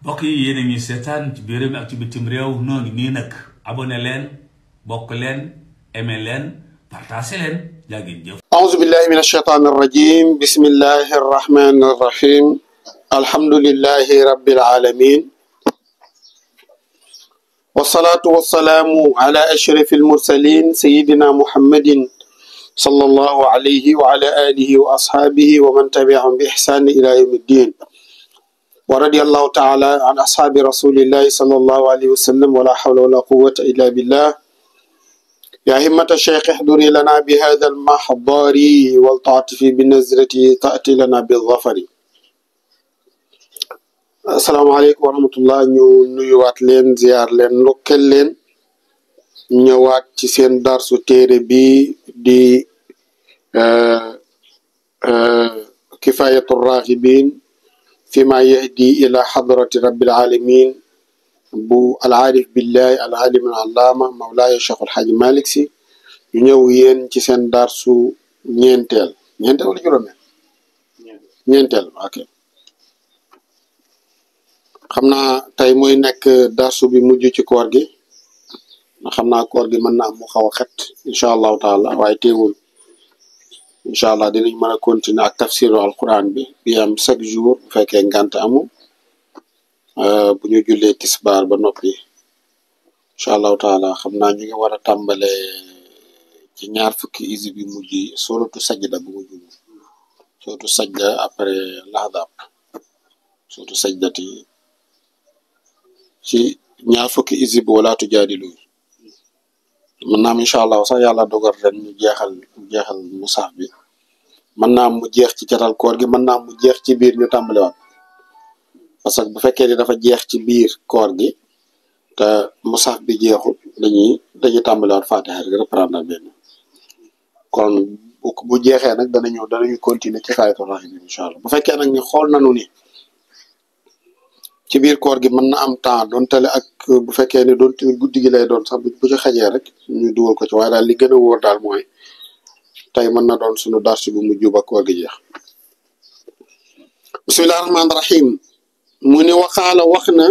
mbokk yi yéen a ngi seetaan ci biir réew mi ak ci bitim réew noo ngi nii nag abonné leen bokk leen aimé leen partagé leen jaa ngeen jëf. أعوذ بالله من الشيطان الرجيم بسم الله الرحمن الرحيم الحمد لله رب العالمين والصلاة والسلام على أشرف المرسلين سيدنا محمد صلى الله عليه وعلى آله وأصحابه ومن تبعهم بإحسان إلى يوم الدين ورضي الله تعالى عن أصحاب رسول الله صلى الله عليه وسلم ولا حول ولا قوة إلا بالله يا همة الشيخ احضري لنا بهذا المحضر والتعطفي بالنزرة تأتي لنا بالظفر. السلام عليكم ورحمة الله. ñu nuyuwaat leen ziar leen ndokkeel leen ñëwaat ci seen darsu téere bi di kifayatu raghibin fima yahdi ila hadrati rabbil alamin bu al-aarif billahi al-alim al-allama mawlaaya Cheikh El Hadj Malick Sy ñu ñëw yéen ci seen darsu ñeenteel wala juróomeel ñeenteel ok xam naa tey mooy nekk darsu bi mujj ci koor gi xam naa koor gi mën na am mu xaw a xet incha allahu taala waaye teewul incha allah dinañ mën a continuer ak tafsiru alquran bi am chaque jour bu fekkee ngant amul bu ñu jullee tisbaar ba noppi incha allahu taala xam naa ñu ngi war a tàmbale ci ñaar fukki isib bi mujj suratu sajda bu mujj suratu sajda après lahdab suratu sajdati ci ñaar fukki isib wala tujaadilu mën naa am incha allah sax yàlla dogal ren ñu jeexal musaaf bi mën naa mu jeex ci catal koor gi mën naa mu jeex ci biir ñu tàmbalewaat parce que bu fekkee ni dafa jeex ci biir koor gi te musaaf bi jeexul dañuy tàmbalewaat fatiha rek reprendre benn kon bu jeexee nag danañu continuer ci xaayatu rahim incha allah bu fekkee nag ni xool nanu ni ci biir koor gi mën na am temps doontale ak bu fekkee ne doonte guddi gi lay doon sax bu ci xajee rek ñu dugal ko ci waaye daal li gën a wóor daal mooy tey mën na doon suñu darsu bu mujj ba koor gi jeex. bismillahi rahmaani rahim mu ni waxaala wax na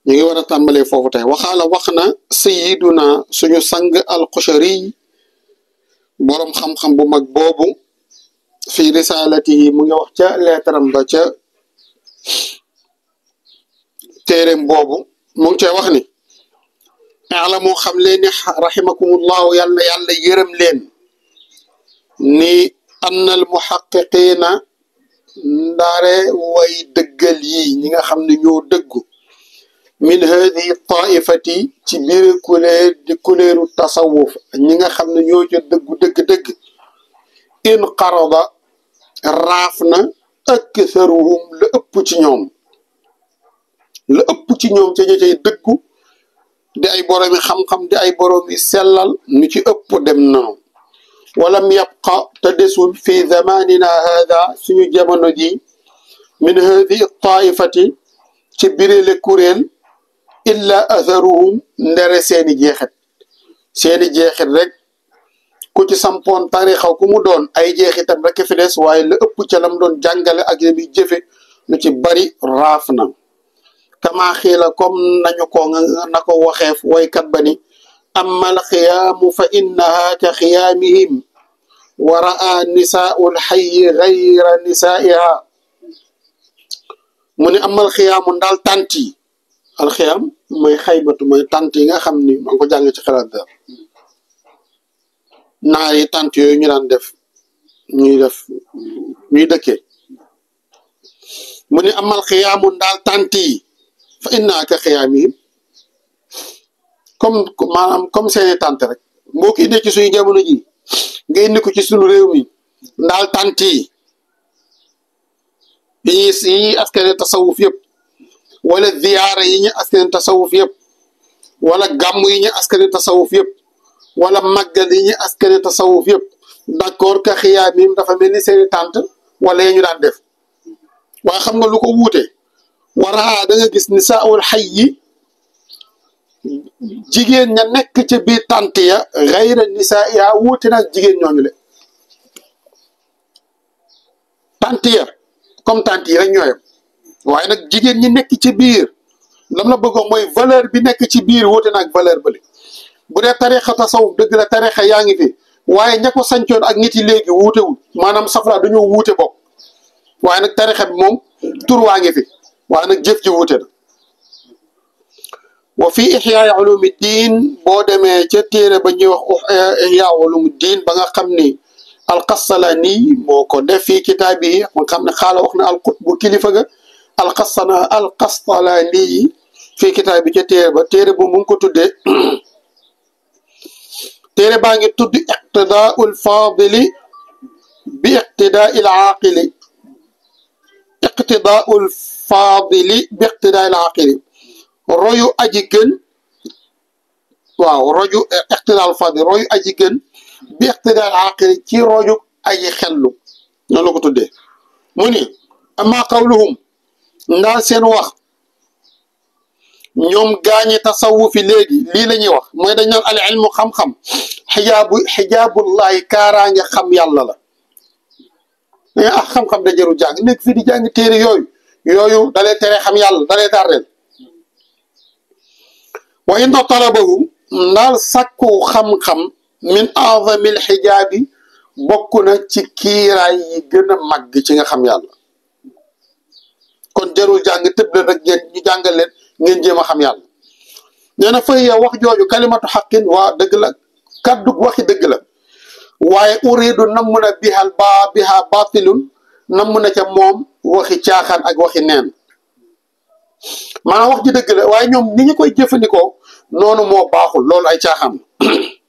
ñu ngi war a tàmbalee foofu tey waxaala wax na sayiduna suñu sang al-Qushari boroom xam-xam bu mag boobu fii risalatihi mu ngi wax ca leetaram ba ca téeréem boobu mu ngi cee wax ni alamu xam leen ni rahimakumullahu yàlla yërëm leen ni annal muhaqiqiina ndaare way dëggal yi ñi nga xam ne ñoo dëggu min hadihi taifati ci biir kuleeru tasawuf ñi nga xam ne ñoo ca dëggu dëgg-dëgg in qarada raaf na aktharuhum la ëpp ci ñoom ca ña cay dëggu di ay boroomi xam-xam di ay boroomi sellal ñu ci ëpp dem nanu walam yabqa te desul fi zamanina hada suñu jamono ji min hadihi taifati ci bireele kuréel illa atharuhum ndere seeni jeexit rek ku ci sampoon tarixaw ku mu doon ay jeexitam rek fi des waaye la ëpp ca lam doon jàngale ak bi jëfe lu ci bari raaf na kama xiila comme nañu ko na ko waxeef woykat ba ni amal xiyaamu fa innaha ka xiyaamihim wa raa nisaau lxayi gayra nisaiha mu ne amal xiyaamu ndaal tant yi alxiyaam mooy xaybatu mooy tant yi nga xam ni ma ngi ko jàng ci xalaat dar naar yi tant yooyu ñu daan def ñuy dëkkee mu ne amal xiyaamu ndaal tant yi fa innaa ka xiyaamihim comme seeni tant rek moo ko indee ci suñu jamono ji nga indi ko ci suñu réew mi ndaal tant yi ñuy askane tasawuf yëpp wala ziyaara yi ñu askane tasawuf yëpp wala gàmm yi ñu askane tasawuf yëpp wala màggal yi ñu askane tasawuf yëpp d'accord ka xiyaamihim dafa mel ni seeni tant wala yi ñu daan def waaye xam nga lu ko wuute waraa da nga gis nisaa'ul hayyi jigéen ña nekk ca biir tant ya gayra nisaa'iha wuute nag jigéen ñooñu le tant ya comme tant yi rek ñooyam waaye nag jigéen ñi nekk ci biir lam la bëgg mooy valeur bi nekk ci biir wuute na ak valeur bële bu dee tarixa tasawuf dëgg la tarixa yaa ngi fi waaye ña ko sancoon ak nit yi léegi wuutewul maanaam safra dañoo wuute bokk waaye nag tarixa bi moom tur waa ngi fi waaye nag jëf ji wuute na wa fi ihyaa ulumuddin boo demee ca téere ba ñuy wax ihyaa ulumuddin ba nga xam ni alqasalaani moo ko def fii kitaab yi nga xam ne xaala wax na alqutbu kilifa ga alqasalaani yi fii kitaab bi ca téere ba téere bu mu ngi ko tuddee téere baa ngi tudd iqtidaa'ul faadili bi iqtidaa'il aaqili iqtidaa'ul faadili bi iqtidaa'il aaqili royu aji gën waaw roju iqtidaa'ul faadili royu aji gën bi iqtidaa'il aaqili ci roju aji xellu noonu la ko tuddee mu ni amma qawluhum ndaal seen wax ñoom gaañi tasawufi léegi lii la ñuy wax mooy dañ naan al ilmu xam-xam xijaabullahi kaaraange xam yàlla la mais xam-xam da jëru jàng nekk fii di jàng téere yooyu dalee tere xam yàlla dalee tardeel wa inna talabahu ndaal sàkku xam-xam min azamil xijaabi bokk na ci kiiraay yi gën a màgg ci nga xam yàlla kon jarul jàng tëb leen rek ngeen ñu jàngal leen ngeen jéem a xam yàlla nee na fay yow wax jooju kalimatu xaqin waa dëgg la kaddu waxi dëgg la waaye uridu namm na biha batilun namm na ca moom waxi caaxaan ak waxi neen maanaam wax ji dëgg la waaye ñoom ni ñu koy jëfandikoo noonu moo baaxul loolu ay caaxaan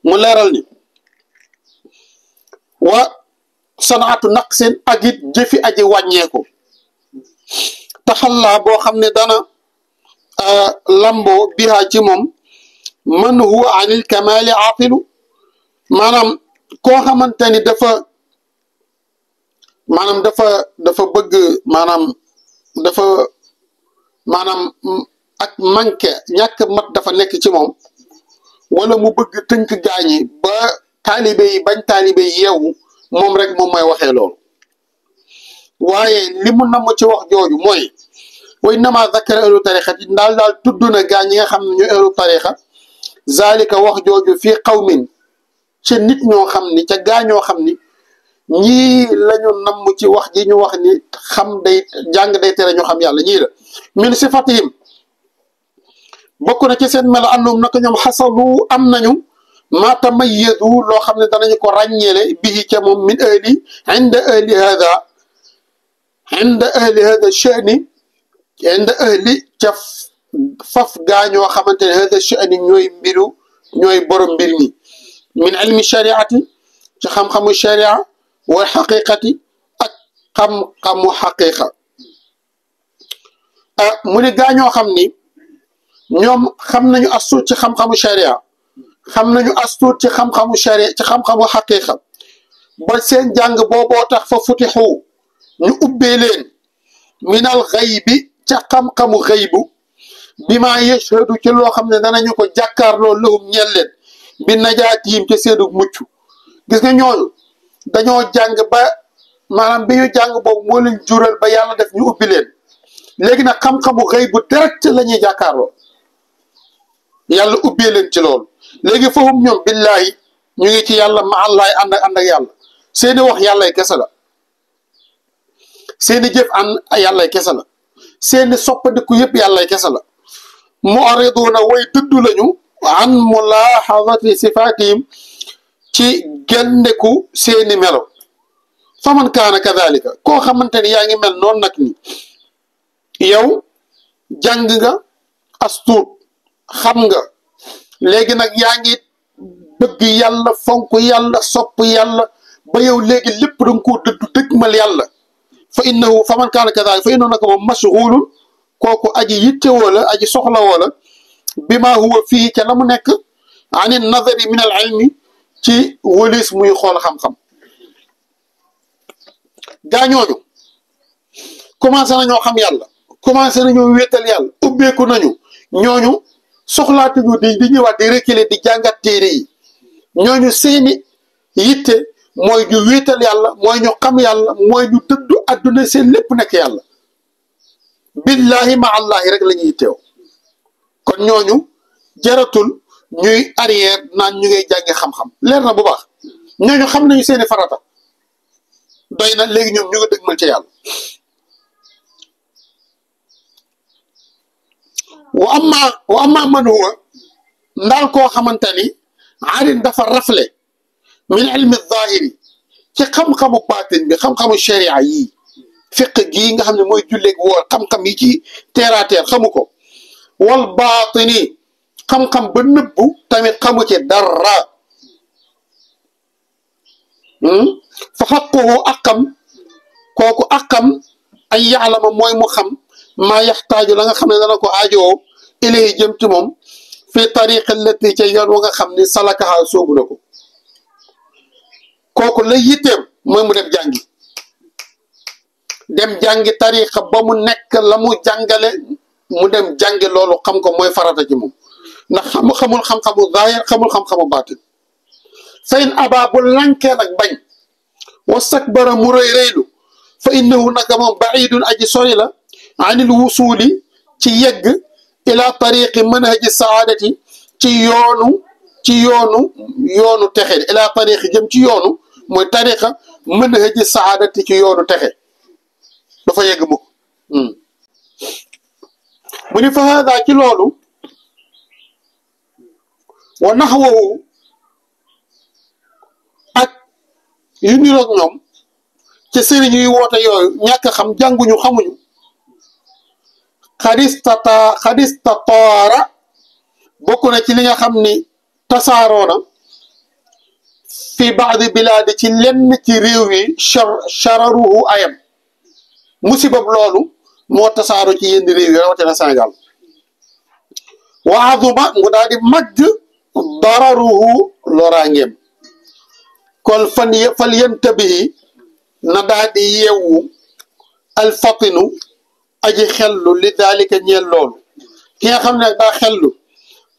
mu leeral ni wa sanaatu naqsin ak it jëfi aji wàññeeku taxallaa boo xam ne dana lamboo biha ci moom man huwa anil kamali aatilu maanaam koo xamante ni dafa bëgg maanaam ak manqué ñàkk mat dafa nekk ci moom wala mu bëgg tënk gaañi ba taalibe yi bañ taalibe yi yeewu moom rek moom mooy waxee loolu waaye li mu namm ci wax jooju mooy way nama zakara ahlu tariqati daal tudd na gaañ ñi nga xam ne ñu ahlu tariqa zalika wax jooju fii qawmin ca nit ñoo xam ni ca gaañoo xam ni ñii lañu namm ci wax ji ñu wax ni xam day jàng day tere ñu xam yàlla ñii la min sifatihim bokk na ci seen melo annum naka ñoom xasalu am nañu ma tamayyadu loo xam ne danañu ko ràññeele bihi ca moom min ahli inda ahli hada sha'ni inda ahli ca faf gaañoo xamante ne hada sha'ni ñooy borom mbir mi min ilmi shariati ci xam-xamu sharia wal xaqiqati ak xam-xamu xaqiqa mu ne gaañoo xam ni ñoom xam nañu astuut ci xam-xamu sharia xam nañu astuut ci xam-xamu sharia ci xam-xamu xaqiqa ba seen jàng booboo tax fa futixu ñu ubbee leen minal xaybi ca xam-xamu xaybu bi maa yashhadu ci loo xam ne danañu ko jàkkaarloo lahum ñeel leen bi najaatihim ca seenu mucc gis nga ñooñu dañoo jàng ba maanaam bi ñu jàng boobu moo leen jural ba yàlla def ñu ubbi leen léegi nag xam-xamu xaybu direct la ñuy jàkkaarloo yàlla ubbee leen ci loolu léegi fahum ñoom billahi ñu ngi ci yàlla ma allaay ànd ak yàlla seeni wax yàllay kese la seeni jëf ànd yàllay kese la seeni soppandiku yëpp yàllay kese la mu'riduna way dëddu lañu an mulahazati sifatihim ci gendeku seeni melo faman kaana kadhalika koo xamante ni yaa ngi mel noonu nag ni yow jàng nga astuut xam nga léegi nag yaa ngi bëgg yàlla fonk yàlla sopp yàlla ba yow léegi lépp da nga koo dëddu dëgmal yàlla fa innahu faman kaana kadhalika fa innahu naka moom mashghulun kooku aji yittewoo la aji soxlawoo la bima huwa fii ca la mu nekk ani nazari min al ilmi ci wëlis muy xool xam-xam gaañooñu commencé nañoo xam yàlla commencé nañoo wéetal yàlla ubbeeku nañu ñooñu soxlaatuñu di ñëwaat di reculer di jàngat téere yi ñooñu seeni yitte mooy ñu wéetal yàlla mooy ñu xam yàlla mooy ñu dëddu àdduna seen lépp nekk yàlla billahi ma allahi rek la ñuy teew kon ñooñu jaratul ñuy arrière naan ñu ngay jànge xam-xam leer na bu baax ñooñu xam nañu seeni farata doy na léegi ñoom ñu nga dëgmal ci yàlla wa amma man huwa ndaal koo xamante ni arin dafa rafle min ilmi zahiri ci xam-xamu baatin bi xam-xamu sharia yii fiq gii nga xam ne mooy julleeg woor xam-xam yi ci terre à terre xamu ko wal baatini xam-xam ba nëbbu tamit xamu ci dara fa xaquhu aqam kooku aqam ay yaalama mooy mu xam maa yaxtaaju la nga xam ne dana ko aajoo ilayhi jëm ci moom fi tariqi allati ca yoon wa nga xam ne salakaha soobu na ko kooku la yitteem mooy mu dem jàngi tariqa ba mu nekk la mu jàngale mu dem jàngi loolu xam ko mooy farata ci moom ndax xamul xam-xamu zaahir xamul xam-xamu baatin fayn aba bu lankee nag bañ wastakbara mu rëy rëylu fa innahu naka moom baidun aji sori la anil wusuli ci yegg ila tariqi manhaji saadati ci yoonu texe ila tariqi jëm ci yoonu mooy tariqa manhaji saadati ci yoonu texe dafa yegg mukk mu ni fa hada ci loolu wa naxwahu ak yu niroog ñoom ci sëriñ yuy woote yooyu ñàkk xam jànguñu xamuñu xadistataara bokk na ci li nga xam ni tasaaroo na fi baadi bilaadi ci lenn ci réew yi chararuhu ayam musibab loolu moo tasaaro ci yenn réew yi rawatina Sénégal wa azuma mu daal di màgg dararuhu loraangeem kon fal yantabihi na daal di yeewu alfatinu aji xellu li daalika ñeel loolu ki nga xam ne nag daa xellu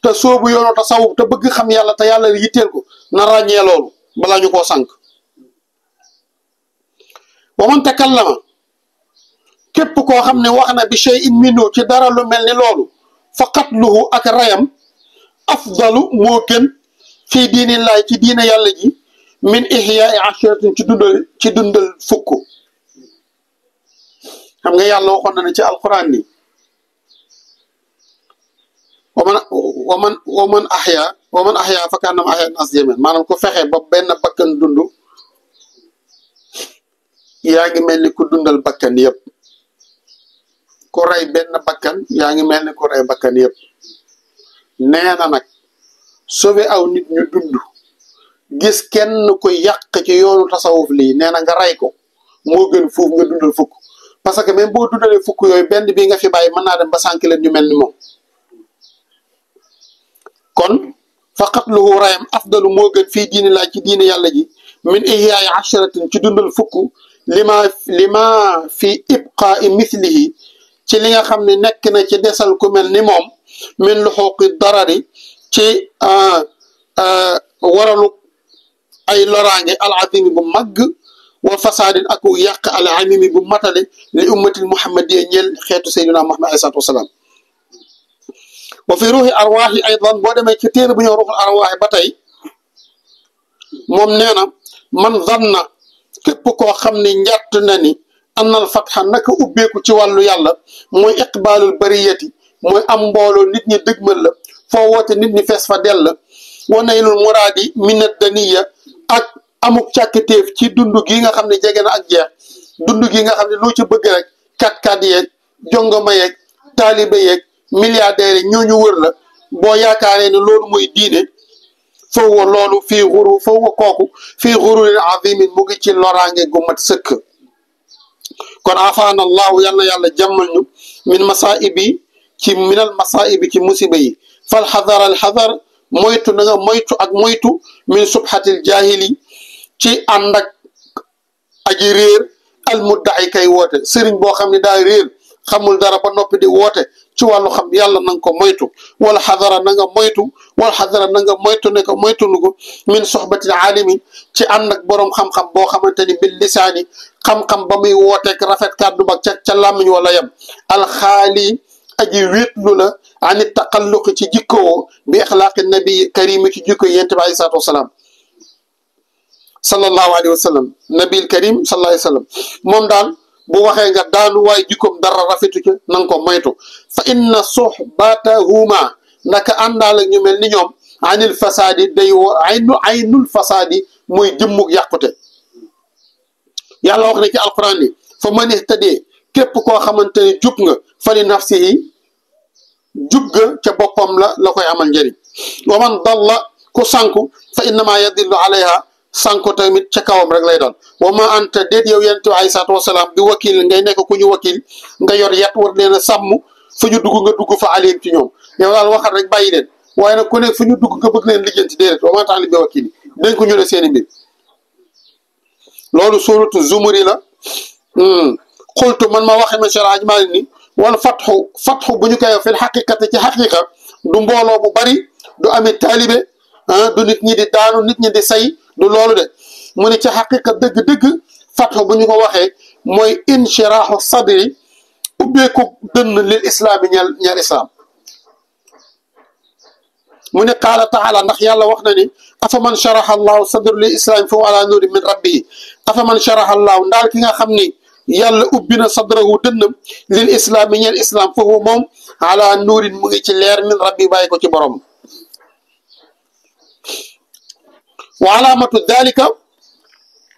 te soobu yoonu tasawuf te bëgg xam yàlla te yàlla yitteel ko na ràññee loolu balaa ñu koo sànq wa man takallama képp koo xam ne wax na bi shay'in minhu ci dara lu mel ni loolu fa qatluhu ak rayam afdalu moo gën fii diinillahi ci diina yàlla ji min ihyaai asharatin ci dundal fukk xam nga yàlla waxoon na ne ci alquran ni waman ahya fa kaannama ahya nas jamii'an maanaam ku fexe ba benn bakkan dund yaa ngi mel ni ku dundal bakkan yëpp ku rey benn bakkan yaa ngi mel ni ku rey bakkan yëpp nee na nag sauver aw nit ñu dund gis kenn ku yàq ci yoonu tasawuf lii nee na nga rey ko moo gën foofu nga dundal fukk parce que même boo dundalee fukk yooyu benn bi nga fi bàyyi mën naa dem ba sànq leen ñu mel ni moom kon faqatluhu rayam afdalu moo gën fii diini laa ci diine yàlla ji min ihyaai asharatin ci dundal fukk lima fi ibqaai mithlihi ci li nga xam ne nekk na ci desal ku mel ni moom min luxuqi darari ci waralu ay loraange al azimi bu màgg wa fasaadin ak yàq al amimi bu matale li ummatil muhammadiya ñeel xeetu sayyidina Muhammad alayhi salaatu wasalaam wa fi ruuxi arwaaxi aydan boo demee ci téere bu ñëw ruuxul arwaaxi ba tey moom nee na man zanna képp koo xam ne njàtt na ni annal fatxa naka ubbeeku ci wàllu yàlla mooy iqbaalul bariyati mooy am mbooloo nit ñi dëgmal la foo woote nit ñi fees fa dell wa naylul muraadi minad daniya ak amuk càkkatéef ci dund gi nga xam ne jege na ak jeex dund gi nga xam ne loo ci bëgg rek kat-kat yeeg jongoma yeeg taalibe yeeg milliardaires yi ñooñu wër la boo yaakaaree ne loolu mooy diine foowa loolu fii xuru foowa kooku fii xururin azimin mu ngi ci loraange gu mat sëkk kon afaana allahu yal na yàlla jàmmal ñu minal masaibi ci musiba yi fal xadar al xadar moytu na nga moytu ak moytu min subhatil jahili ci ànd ak aji réer al mudda'i kay woote sëriñ boo xam ne daa réer xamul dara ba noppi di woote ci wàllu xam yàlla na nga ko moytu wala xadara na nga moytu wala xadara na nga moytu ne ko moytu nu ko min soxbatil alimi ci ànd ak boroom xam-xam boo xamante ni bil lisaani xam-xam ba muy wooteek rafet kàddu ba ca làmmiñ wala yem alxaali aji wéetlu la ani taqalluqi ci jikkoo bi ixlaaqi nabi karimi ci jikko yent bi alayhi salaatu wasalaam sallallahu alayhi wa sallam nabil karim sallallahu alayhi wa sallam moom daal bu waxee nga daanu waaye jikkoom dara rafetu ca na nga ko moytu fa inna suhbatahuma naka àndaal ak ñu mel ni ñoom anil fasaadi day aynul fasaadi mooy jëmmug yàqute yàlla wax na ci alquran ni fa man ihtadee képp koo xamante ne jub nga fa li nafsihi jub ga ca boppam la koy amal njëriñ wa man dalla ku sànku fa innama yadillu alayha sànku tamit ca kawam rek lay doon wa ma anta déet yow yonent bi alayhi salaatu wasalaam bi wakil ngay nekk ku ñu wakil nga yor yat war leen a sàmm fu ñu dugg nga dugg fa alim ci ñoom yow daal waxal rek bàyyi leen waaye nag ku nekk fu ñu dugg nga bëgg leen lijjanti déedéet wa ma tax li bi wakil dañ ko ñu ne seeni mbir loolu suuratu zumuri la xultu man ma waxe ma sharaj maa ni wala fatxu bu ñu koy fil xaqiqati ci xaqiqa du mbooloo bu bari du amit taalibe du nit ñi di daanu nit ñi di say du loolu de mu ne ci xaqiqa dëgg-dëgg fatxu bu ñu ko waxee mooy inshiraaxu sadri ubbeeku dënn lil islaami ñeel islam mu ne qaala taala ndax yàlla wax na ni afa man sharaxa allahu sadru lil islaami fa huwa ala nuuri min rabbihi afa man sharaxa allahu ndaal ki nga xam ni yàlla ubbi na sadrahu dënnam lil islaami ñeel islam fa huwa moom ala nuurin mu ngi ci leer min rabbi bàyyi ko ci borom wa alaamatu dalika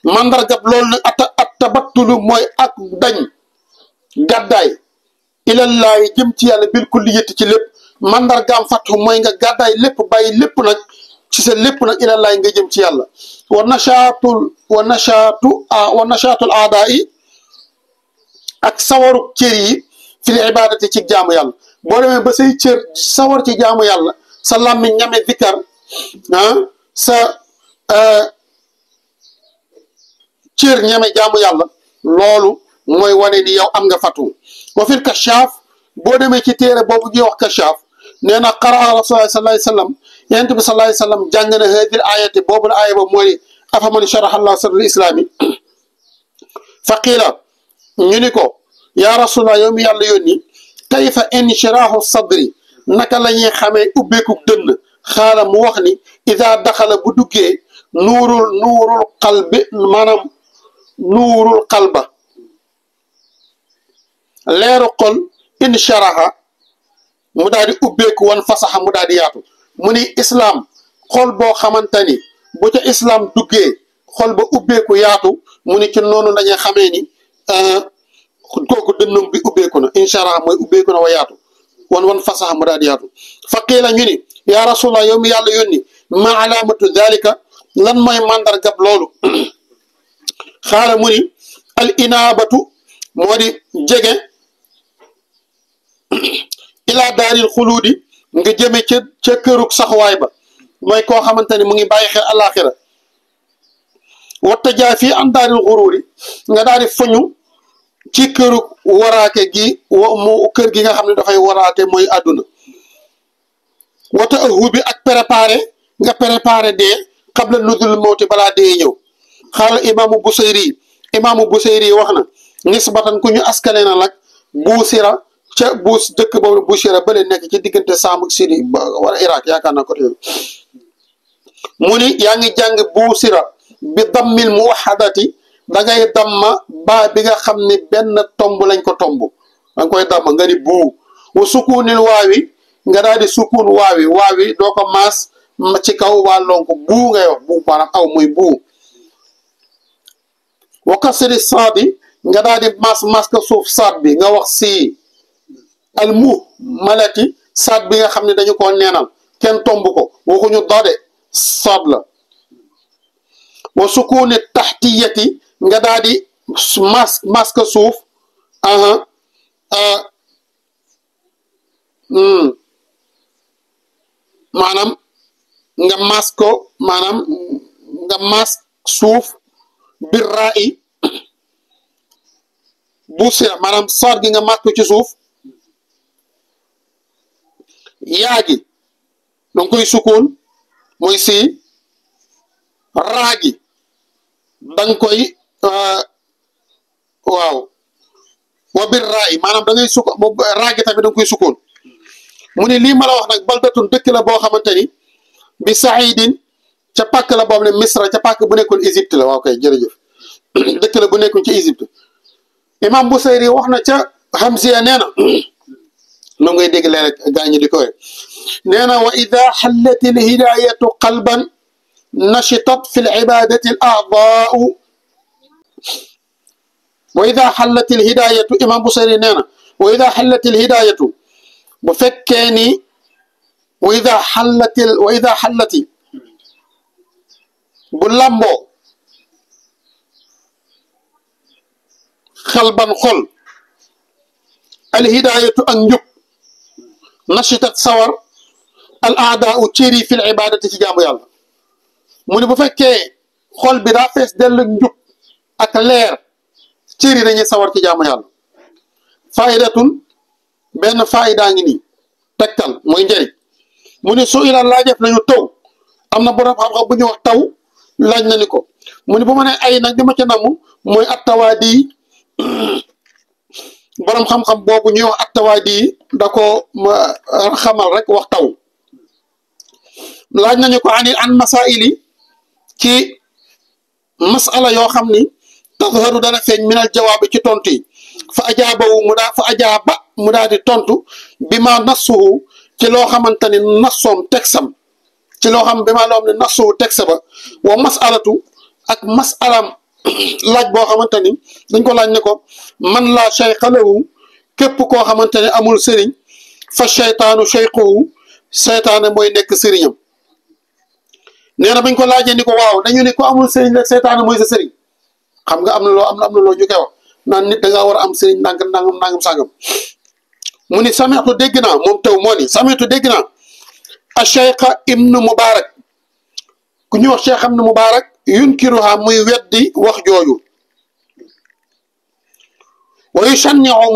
mandargab loolu nag at tabattulu mooy ak dañ gàddaay ilallaahi jëm ci yàlla bil kulliyati ci lépp mandargaam fatxu mooy nga gàddaay lépp bàyyi lépp nag ci sa lépp nag ilallaahi nga jëm ci yàlla wa nachaatul aadaa yi ak sawaru cër yi fil ibadati ci jaamu yàlla boo demee ba say cër sawar ci jaamu yàlla sa làmmiñ ñame dikkar sa cër ñame jaamu yàlla loolu mooy wane ni yow am nga fatu wa fil kashaaf boo demee ci téere boobu ñuy wax kashaaf nee na qaraa rasulullah sallallahu alayhi wasallam yonent bi sallallahu alayhi wasallam jàng na haadil ayati boobu la aaya ba mooy afa man sharaha allah sadral islami fa qiila ñu ni ko yaa rasulullah yow mi yàlla yónni kayfa inshiraahu sadri naka la ñuy xamee ubbeeku dënn xaala mu wax ni ida daxala bu duggee nuurul qalbi maanaam nuurul qalba leeru xol insharaha mu daal di ubbeeku wan fasaxa mu daal di yaatu mu ni islaam xol boo xamante ni bu ca islaam duggee xol ba ubbeeku yaatu mu ni ci noonu dañuy xamee ni kooku dënnam bi ubbeeku na insharaha mooy ubbeeku na wa yaatu wan fasaxa mu daal di yaatu faqiila ñu ni yaa rasulallah yow mi yàlla yónni ma alaamatu dalika lan mooy mandargab loolu xaala mu ni al inaabatu moo di jege ilaa daaril xuluudi nga jëme ca kërug saxwaay ba mooy koo xamante ni mu ngi bàyyi xel alaxira watta jaa fii an daaril xuruuri nga daal di foñu ci kërug waraake gi mu kër gi nga xam ne dafay waraate mooy àdduna wata ahu bi ak nga préparé dee qabla nuzul mawti balaa dee ñëw xaala imaamu Busayri wax na nisbatan ku ñu askale na nag buusira ca buus dëkk boobu Busira bële nekk ci diggante Saam ak Syrie wala Irak yaakaar naa ko tey mu ni yaa ngi jàng buusira bi dammil muwahadati da ngay damma baa bi nga xam ne benn tomb lañ ko tomb da nga koy damma nga ni buu wa sukunil waawi nga daal di sukun waawi doo ko maas ci kaw waa lonk buu ngay wax buu maanaam aw muy buu wa kasri saadi nga daal di maas ka suuf saat bi nga wax sii al mu malati saat bi nga xam ne dañu ko neenal kenn tomb ko waxuñu dode saat la wa sukuni taxtiyati nga daal di mas ka suuf maanaam nga mas ko maanaam nga mas suuf bir raa i bu sira maanaam saat gi nga mas ko ci suuf yaa gi danga koy sukkoon mooy sii raa gi danga koy waaw wa bir raa maanaam da ngay sukk raa gi tamit da nga koy sukkoon mu ne lii ma la wax nag baldatun dëkk la boo xamante ni bi saidin ca pàkk la boobu ne misra ca pàkk bu nekkoon Égypte la waaw kay jërëjëf dëkk la bu nekkoon ci Égypte imam Busayri wax na ca Hamziya nee na moom ngay dégg leen rek gaañu di koy nee na wa ida xallat al hidayatu qalban nashitat fi al ibadati al a'daa'u wa ida xallat al hidayatu imam Busayri nee na wa ida xallat al hidayatu bu fekkee ni wa ida xallati bu lamboo xalban xol al hidayatu ak njub nashitat sawar al aadaau cëri fil ibadati ci jaamu yàlla mu ne bu fekkee xol bi daa fees dell njub ak leer cëri dañuy sawar ci jaamu yàlla faidatun benn faidaa ngi nii tegtal mooy njëriñ mu ne su ila laajef nañu taw am na borom xam-xam bu ñu wax taw laaj na ni ko mu ne bu ma ne ay nag di ma ca namu mooy attawaadi borom xam-xam boobu ñuy wax attawaadi da ko xamal rek wax taw laaj nañu ko an masaili ci masala yoo xam ni tazharu dana feeñ minal jawaabi ci tontu yi fa ajaabawu mu daa di tontu bi ma nassuhu ci loo xamante ni nassoom tegsam ci loo xam bi ma loo xam ne nassuhu tegsa ba wa masalatu ak masalam laaj boo xamante ni dañ ko laaj ne ko man laa shaykha lahu képp koo xamante ne amul sëriñ fa shaytaanu shaykhuhu seytaane mooy nekk sëriñam nee na bañ ko laajee ni ko waaw dañu ne ko amul sëriñ rek seytaane mooy sa sëriñ xam nga am na loo ñu koy wax naan nit da ngaa war a am sëriñ nangam sàngam mu ni sami'tu dégg naa moom taw moo ni sami'tu dégg naa a cheikha ibnu mubarak ku ñuy wax cheikh ibnu mubarak yunkiruha muy weddi wax jooju wa yushanni'u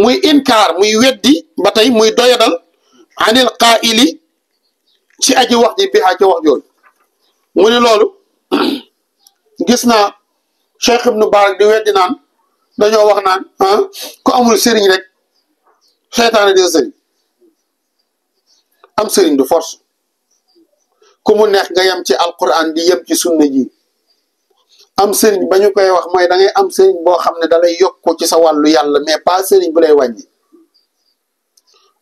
muy inkaar muy weddi ba tey muy doyadal anil qaa'ili ci aji wax ji bi ca wax jooju mu ne loolu gis naa cheikh ibnu mubarak di weddi naan dañoo wax naan ku amul sëriñ rek seytaane di sa sëriñ am sëriñ du force ku mu neex nga yem ci alquran di yem ci sunna ji am sëriñ ba ñu koy wax mooy da ngay am sëriñ boo xam ne da lay yokk ci sa wàllu yàlla mais pas sëriñ bu lay wàññi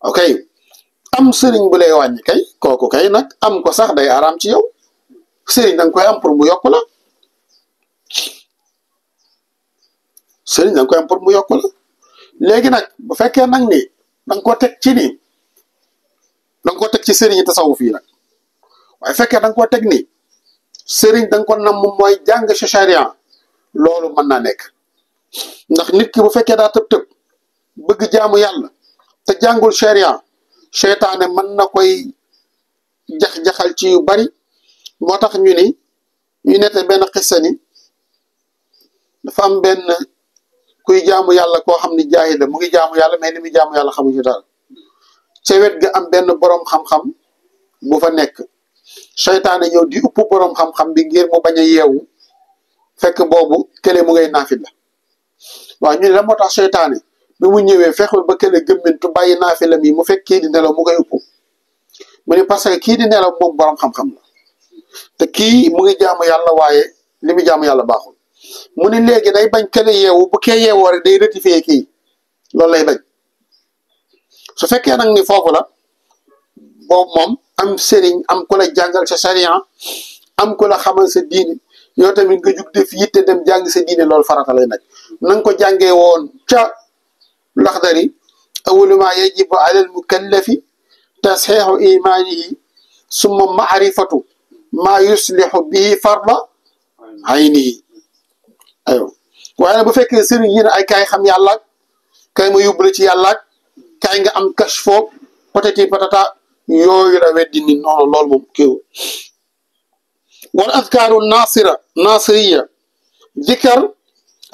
ok am sëriñ bu lay wàññi kay kooku kay nag am ko sax day araam ci yow sëriñ da nga koy am pour mu yokk la sëriñ da nga koy am pour mu yokk la léegi nag bu fekkee nag ni da nga ko teg ci nii da nga ko teg ci sëriñ yi tasawuf yi nag waaye fekkee da nga ko teg nii sëriñ da nga ko nam mooy jàng ci charia loolu mën naa nekk ndax nit ki bu fekkee daa tëb bëgg jaamu yàlla te jàngul charia seytaane mën na koy jax-jaxal ci yu bari moo tax ñu nette benn xissa ni dafa am benn kuy jaamu yàlla koo xam ni jaahil la mu ngi jaamu yàlla mais li muy jaamu yàlla xamuñu dara ca wet ga am benn borom xam-xam bu fa nekk seytaane ñëw di upp borom xam-xam bi ngir mu bañ a yeewu fekk boobu kële mu ngay naafil la waaw ñu ne la moo tax seytaane bi mu ñëwee fexul ba kële gëmmintu bàyyi naafila mi mu fekk kii di nelaw mu koy upp mu ne parce que kii di nelaw moom borom xam-xam la te kii mu ngi jaamu yàlla waaye li mu jaamu yàlla baaxul mu ne léegi day bañ kële yeewu bu kee yeewoo rek day rectifier kii loolu lay bañ su fekkee nag ni foofu la boobu moom am sëriñ am ku la jàngal sa sariya am ku la xamal sa diine yow tamit nga jug def yitte dem jàng sa diine loolu farata lay nag na nga ko jàngee woon ca laxdari awwalu ma yajibu ala al mukallafi tasxiixu imaanihi summa maarifatu maa yuslixu bihi farda aynihi aywa waaye nag bu fekkee sëriñ yi ne ay kaay xam yàlla kaay ma yóbbu la ci yàlla kaay nga am cash foog patati patata yooyu la weddi ni noonu loolu moom kiiw wal askaaru nasiriya zikar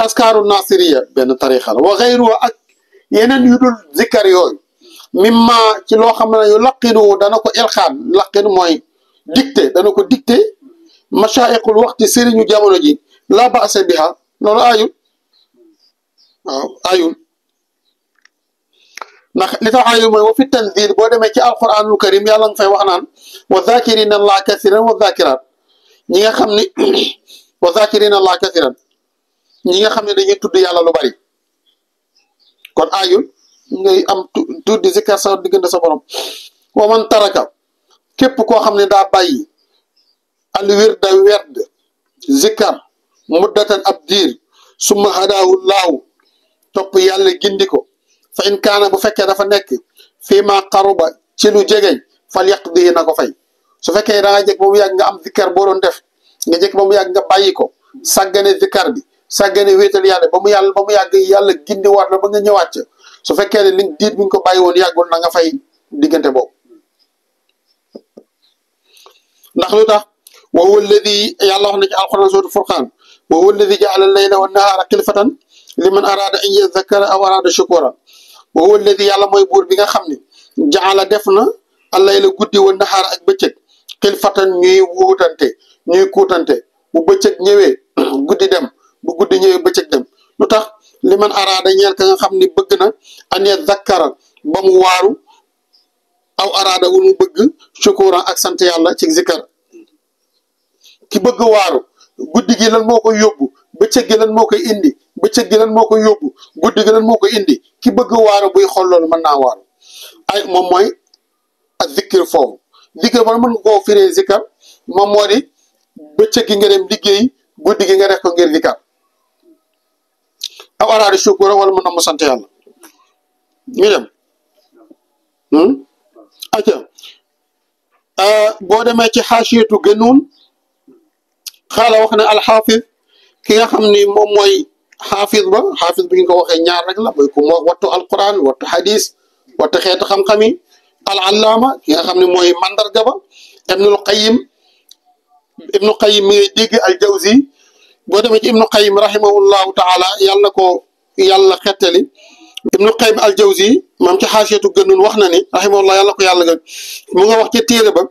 askaaru nasiriya benn tarixa la wa xayruha ak yeneen yu dul zikar yooyu mimma ci loo xam ne yu laqinu dana ko ilxaan laqinu mooy dicté dana ko dicté mashaaiqul waxti sëriñu jamono ji la ba'sa biha loolu aayut waaw ayul ndax li tax ayul mooy wa fi tanzil boo demee ci alquranul karim yàlla nga fay wax naan wa zakirina allah kasiran wa zakirat ñi nga xam ni wa zakirina allah kasiran ñi nga xam ne dañuy tudd yàlla lu bari kon ayul ngay am tuddi zikar sa diggante sa borom wa man taraka képp koo xam ne daa bàyyi al wirda werd zikar muddatan ab diir summa hadaahu laahu topp yàlla gindi ko fa in kaana bu fekkee dafa nekk fii ma qaruba ci lu jegeñ fal yaqdi na ko fay su fekkee da nga jëkk ba mu yàgg nga am zikar boo doon def nga jëkk ba mu yàgg nga bàyyi ko sàggane zikar bi sàggane wéetal yàlla ba mu yàgg yàlla gindi waat la ba nga ñëwaat ca su fekkee ne li diit bi nga ko bàyyi woon yàggul na nga fay diggante boobu ndax lu tax wa huwa alladi yàlla wax na ci alquran suratul furqan wa huwa alladi jaala al-layla wa nahaara xilfatan liman araada an yadhakkara aw araada shukura wa huwa alladi yàlla mooy buur bi nga xam ne jaala def na al-layla guddi wa nahaara ak bëccëg xilfatan ñuy wuutante ñuy kuutante bu bëccëg ñëwee guddi dem bu guddi ñëwee bëccëg dem lu tax liman araada ñeel ka nga xam ni bëgg na an yadhakkara ba mu waaru aw araada wu mu bëgg shukura ak sant yàlla ci zikar ki bëgg waaru guddi gi lan moo koy yóbbu bëccëg gi lan moo koy indi bëccëg gi lan moo koy yóbbu guddi gi lan moo koy indi ki bëgg waaru buy xool loolu mën naa waaru ay moom mooy ak zikir foofu zikir ba mën nga koo firee zikar moom moo di bëccëg gi nga dem liggéey guddi gi nga def ko ngir zikar aw araada shukura wala mën na mu sant yàlla ñu dem aca boo demee ci xaasiyatu gënuun xaala wax ne alxaafis ki nga xam ni moom mooy xaafis ba xaafis bi ñu ko waxee ñaar rek la mooy ku moo wattu alquran wattu hadis wattu xeetu xam-xam yi al allaama ki nga xam ne mooy mandarga ba ibnul qayim mi ngay dégg al jawzi boo demee ci ibnu qayim rahimahullahu taala yàlla na ko yàlla xettali ibnu qayyim al jawzi maam ci xaasiyatu gënun wax na ni rahimahullah yàlla ko yàlla gën mu nga wax ci téere ba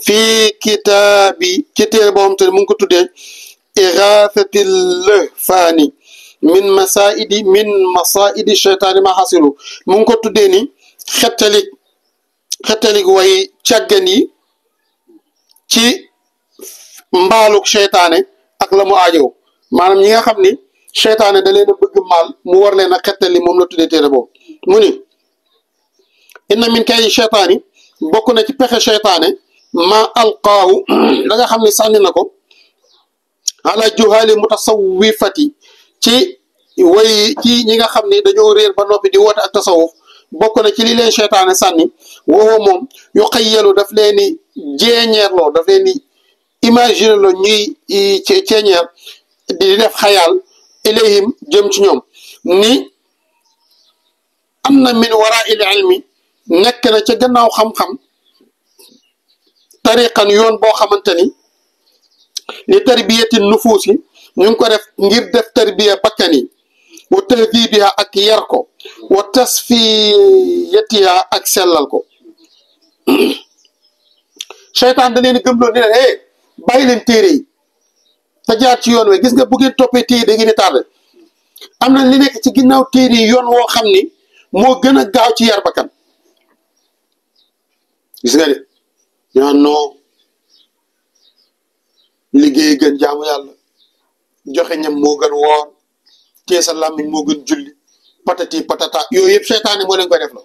fii kitaabi ci téere boo xam te ne mu ngi ko tuddee igaasatil lahfaani min masaidi cheytaani ma xasilu mu ngi ko tuddee ni xettalik way càggan yi ci mbaaluk cheytaane ak la mu aajow maanaam ñi nga xam ni cheytaane da leen a bëgg maal mu war leen a xettali moom la tuddee téere boobu mu ni inna min kay cheytaani bokk na ci pexe cheytaane ma alqaahu da nga xam ne sànni na ko ala juhaali mutasawwifati ci ñi nga xam ne dañoo réer ba noppi di woote ak tasawuf bokk na ci li leen cheytaane sànni woowo moom yu xayyalu daf leen ni jeeñeerloo daf leen ni imaginer lo ñuy ceeñeer di def xayaal ilayhim jëm ci ñoom ni am na min wara il ilmi nekk na ca gannaaw xam-xam tariqan yoon boo xamante ni li tarbiyati nufuus yi ñu ngi ko def ngir def tarbiya bakkan yi wa tahdibiha ak yar ko wa tasfiyatiha ak sellal ko cheytaan da leen gëmloo ni leen bàyyi leen téere yi te jaar ci yoon we gis nga bu ngeen toppee téere da ngeen di tardé am na li nekk ci ginnaaw téere yi yoon woo xam ni moo gën a gaaw ci yar bakkan gis nga de ñaan noo liggéey gën jaamu yàlla joxe ñam moo gën woor tee sa làmmiñ moo gën julli patati patata yooyu yëpp seytaane moo leen koy def la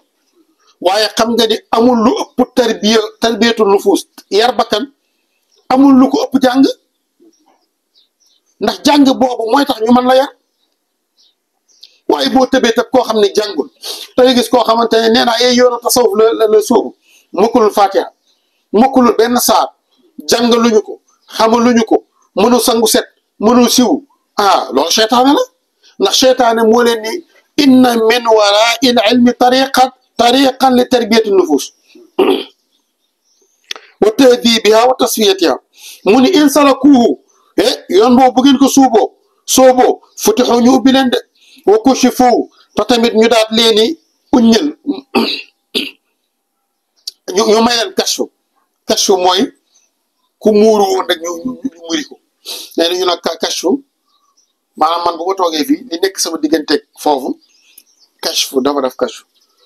waaye xam nga ni amul lu ëpp tarbiyatu nufuus yar bakkan amul lu ko ëpp jàng ndax jàng boobu mooy tax ñu mën la yar waaye boo tëbee tëb koo xam ne jàngul te nga gis koo xamante ne nee naa ay yoonu tasawuf la sóobu mokkulul fatiha mokkulul benn saar jàngaluñu ko xamaluñu ko mënul sangu set mënul siwu loolu seytaane la ndax seytaane moo leen ni inna min waraa il ilmi tariqan li tarbiyati nufus wa tahdibiha wa tasfiyatiha mu ni in salakuhu yoon boobu bu ngeen ko sooboo futixu ñu ubbi leen de wa kushifu te tamit ñu daat leeni uññal ñu may leen kashfu mooy ku muuru woon rek ñu muri ko nee na ñu nag kashfu maanaam man bu ma toogee fii li nekk sama digganteeg foofu kashfu dafa def kashfu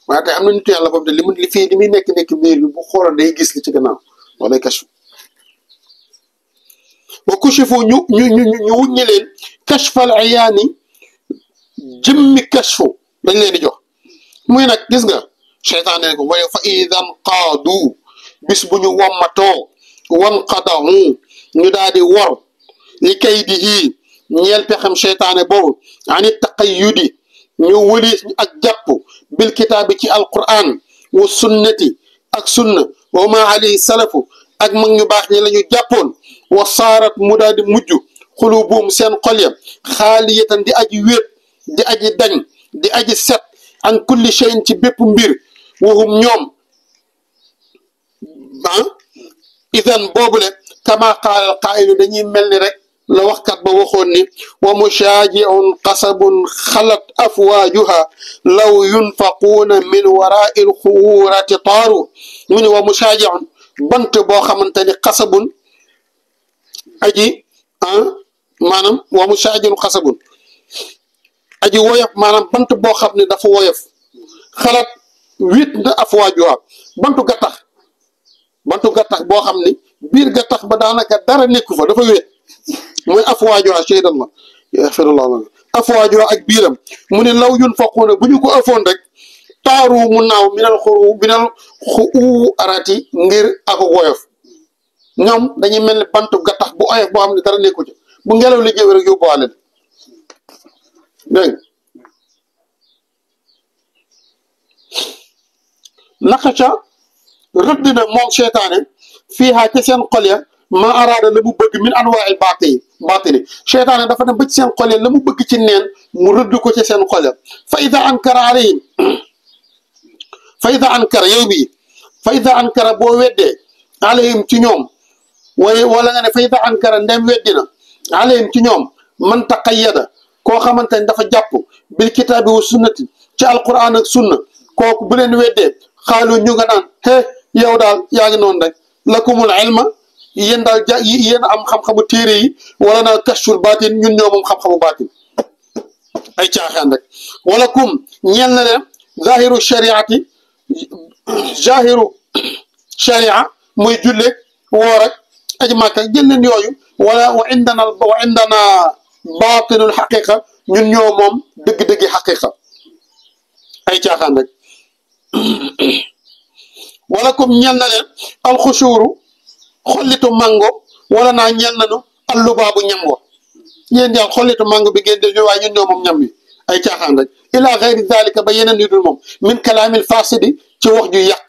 waaye tey am na nitu yàlla boobu de li muy nekk biir bi bu xooloon day gis li ci gannaaw wala kashfu wa kushifu ñu wuññi leen kashfal ayaani jëmmi kashfu dañ leen di jox muy nag gis nga seytaan ne ko waaye fa idan qaadu bis bu ñu wommatoo wan qadahu ñu daal di wor li kaydihi ñeel pexam seytaane boobu ani taqayyudi ñu wëli ak jàpp bil kitaabi ci alquran wa sunnati ak sunna wa ma alayhi salafu ak mag ñu baax ñi la ñu jàppoon wa saarat mu daal di mujj xulubuum seen xol ya xaaliyatan di aji wéet di aji dañ di aji set an kulli shay'in ci bépp mbir waxum ñoom idan boobule kama qaala qaa'ilu dañuy mel ni rek la waxkat ba waxoon ni wa mushaaji'un qasabun xalat afwaajuha law yunfaquuna min waraai lxuwurati taaru mu ne wa mushaaji'un bant boo xamante ni xasabun aji maanaam wa mushaaji'un xasabun aji woyof maanaam bant boo xam ne dafa woyof xalat wit na afwaajuha bantu gattax boo xam ni biir gattax ba daanaka dara nekku fa dafa wéet mooy afwaajuha shaydallah yaxfirullah afwaajuha ak biiram mu ne law yunfaquuna bu ñu ko ëfoon rek taaru mu naaw minal xu'uurati ngir ak woyof ñoom dañuy mel ni bantu gattax bu oyof boo xam ne dara nekku ci bu ngelaw li jëwee rek yóbbuwaale dégg naqasha rëdd na moom seytaane fii haa ca seen xol ya ma araada la mu bëgg min anwaa'il baatili seytaane dafa dem ba ci seen xol ya la mu bëgg ci neen mu rëdd ko ci seen xol ya fa ida ankara alayhim fa ida ankara boo weddee alayhim ci ñoom wala nga ne fa ida ankara ndem weddina alayhim ci ñoom man taqayyada koo xamante ne dafa jàpp bil kitaabi wa sunnati ci alquran ak sunna kooku bu leen weddee xaalu ñu nga naan yow daal yaa ngi noonu rek lakumul ilma yéen daal yéen am xam-xamu téere yi wala naa kashful baatin ñun ñoo moom xam-xamu baatin ay caaxaan rek wala kum ñeel na leen zahiru sharia muy julleeg woor ak aji màkka jël leen yooyu wala wa indana baatinul xaqiqa ñun ñoo moom dëgg-dëggi xaqiqa ay caaxaan rek wala comme ñeel na leen alxusuuru xollitu mango wala naa ñeel nañu allubaabu ñam wa yéen daal xollitu mango bi ngeen def waaye ñun ñoo moom ñam wi ay caaxaan rek ila gayri dalika ba yeneen yu dul moom min kalaamil fasidi ci wax ju yàq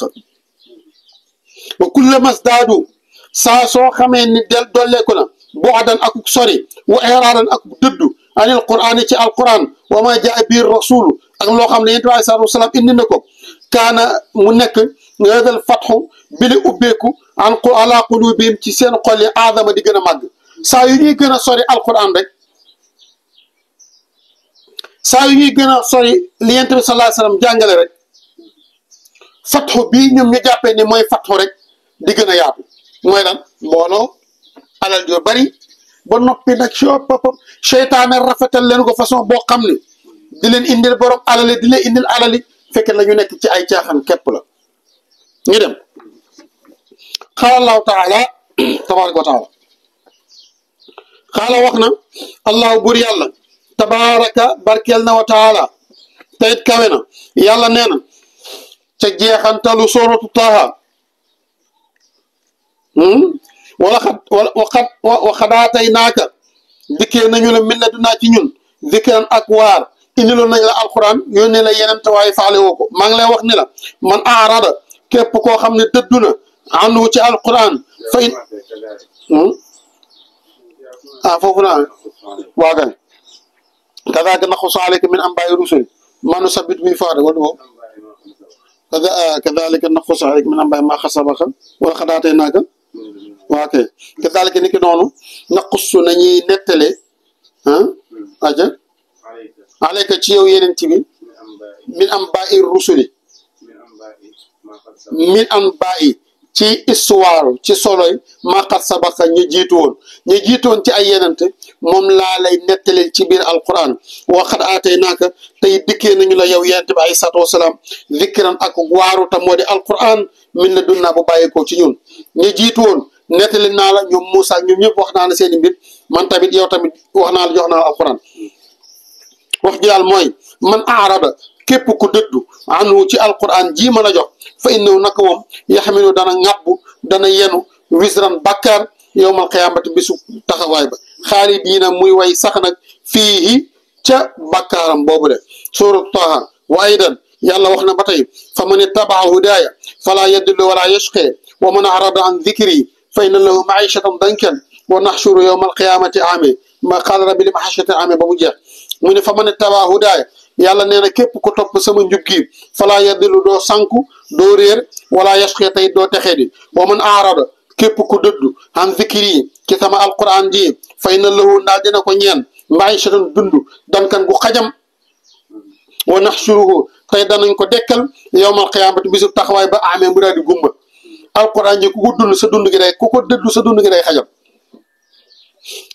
wa kullama sdaadu saa soo xamee ni dolleeku na bu'dan ak sori wa iraadan ak dëddu anil qur'aan ci alquran wa ma jaa biir rasulu ak loo xam ne yonent bi alayhi salaatu wa salaam indi na ko kaana mu nekk hadal fatxu bi li ubbeeku ala qulubihim ci seen xol yi aadama di gën a màgg saa yu ñuy gën a sori alquran rek saa yu ñuy gën a sori li yonent bi sallallahu alayhi wa sallam jàngale rek fatxu bii ñoom ñu jàppee ni mooy fatxu rek di gën a yaatu mooy lan mbooloo alal joo bari ba noppi nag seytaane rafetal leen ko façon boo xam ne di leen indil borom alali di leen indil alali fekk la ñu nekk ci ay caaxaan képp la ñu dem qaala allahu taala tabaraka wa taala qaala wax na allahu bur yàlla tabaraka barkeel na wa taala tayit kawe na yàlla nee na ca jeexantalu sooratu Taaha waxadaatay naaka dikkee nañu la min ladunaa ci ñun dikran ak waar indiloon nañ la alquran yónnee la yeneen tawaay faale woo ko maa ngi lay wax ni la man aarada képp koo xam ne dëddu na anu ci alquran fa in foofu naa waa kay kadaaka naxusu alayka min ambaa'i rusul maa nusabbit bihi fu'aadak wala boobu kadaalika naxusu alayka min ambaa'i maa qad sabaqa wa laqad aataynaaka waa kay kadaalika ni ki noonu naqussu nañuy nettale aja alayka ci yow yeneen bi min ambaa'i rusuli min ambaa'i ci histoire ci soloy maa qad sabaqa ñu jiitu woon ci ay yenente moom laa lay nettalil ci biir alquran waxat aatay naaka tey dikkee nañu la yow yonent bi alayhi salaatu wasalaam zikran ak waaru ta moo di alquran min la dunnaa bu bàyyeekoo ci ñun ñu jiitu woon nettali naa la ñoom Moussa ñoom ñëpp wax naa la seen i mbir man tamit yow tamit wax naa la jox naa la alquran wax ji daal mooy man aarada képp ku dëddu anu ci alquran ji ma la jox fa innahu naka moom yaxmilu dana ŋàbbu dana yenu wisran bàkkaar yowmal qiyaamati bisu taxawaay ba xaalidiina muy way sax nag fii ca bàkkaaram boobu de suuratu Taaha wa aydan yàlla wax na ba tey fa man ittabaa hudaaya falaa yadillu wala yashqee wa man arada an dikri fa inna lahu maishatan dankan wa naxshuru yowmal qiyaamati aame ma qaala rabbi lima xashartani aame ba mu jeex mu ne fa man ittabaa hudaaya yàlla nee na képp ku topp sama njub gi falaa yadillu doo sanku doo réer wala yashqee tey doo texee di wa man arada képp ku dëddu an zikri ci sama alquran ji fa inna lahu ndaa dina ko ñeen maishatan dund dankan gu xajam wa naxshuruhu tey danañ ko dekkal yowmal qiyaamati bisu taxawaay ba amee mu daal di gumba alquran ji ku ko dund sa dund gi day ku ko dëddu sa dund gi day xajam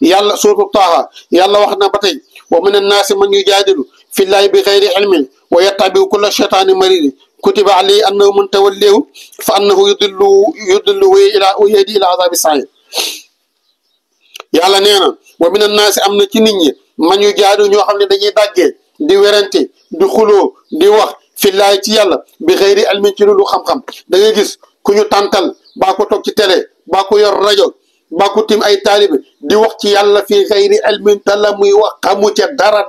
yàlla suuratu Taaha yàlla wax na ba tey wa mina naasi man yujaadilu fillaahi bi xayri ilmin wa yattabi'u kulla shaytaanin mariid kutiba alayhi annahu man tawallahu fa annahu yudilluhu ila yahdi ila azabi sa'iir yàlla nee na wa mina naasi am na ci nit ñi man yujaadilu ñoo xam ne dañuy dàggee di werante di xuloo di wax fillaahi ci yàlla bi xayri ilmin ci lu xam-xam da ngay gis ku ñu tàntal baa ko toog ci télé baa ko yor rajo baa ko tim ay taalibe di wax ci yàlla fii xayri ilmin te la muy wax xamu ca dara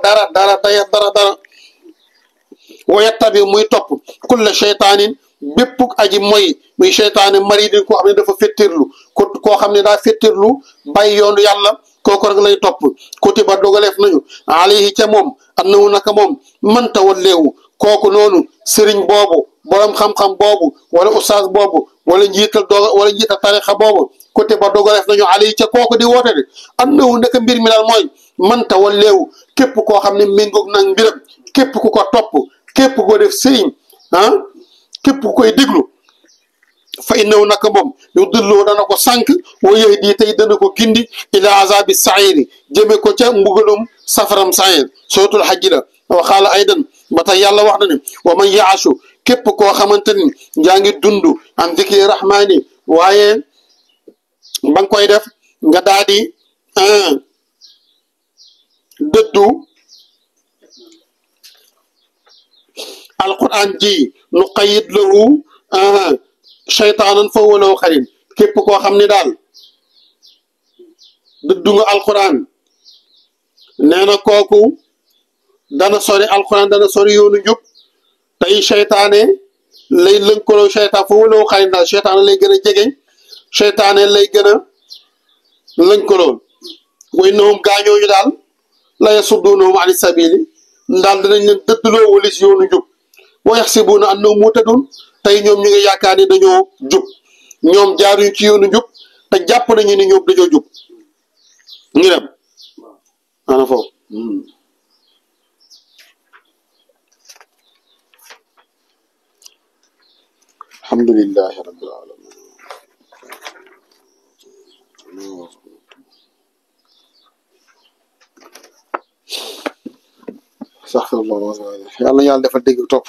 wa yattabi muy topp kulla shaytaanin bépp aji moy muy shaytaane maridin koo xam ne dafa fettirlu koo xam ne daa fettirlu bàyyi yoonu yàlla kooku rek lay topp kutiba dogaleef nañu alayhi ca moom annahu naka moom man tawalleewu kooku noonu sëriñ boobu borom xam-xam boobu wala ustaas boobu wala njiital tarixa boobu kutiba dogaleef nañu alayhi ca kooku di woote de annahu naka mbir mi daal mooy man tawalleewu képp koo xam ne méngoog nag mbiram képp ku ko topp képp ko def sëriñ képp ku koy déglu fa innahu naka moom yudillu dana ko sànq wa yahdi tey dana ko gindi ila azabi sairi jëme ko ca mbugalum safaram sair suratul hajji la wa xaala aydan ba tey yàlla wax na ne wa man yaashu képp koo xamante ni yaa ngi dund an dikri rahmaani waaye ba nga koy def nga daa di dëddu alquran ji nu qayid lahu shaytaanan fa huwa lahu qarin képp koo xam ne daal dëddu nga alquran nee na kooku dana sori alquran dana sori yoonu njub tey seytaane lay lënkaloo seytaan fa huwa lahu qarin daal seytaane lay gën a jegeñ seytaane lay gën a lënkaloo wa innahum gaañooñu daal la yasudduunahum ani sabili daal danañ leen dëddloo walis yoonu njub wa yaxsibuuna annahum muhtadun tey ñoom ñu ngi yaakaar ni dañoo jub ñoom jaaruñ ci yoonu njub te jàpp nañu ni ñoom dañoo jub ñu dem ana foofu alhamdulillahi rabbil alamin sax yàlla na yàlla defal dégg topp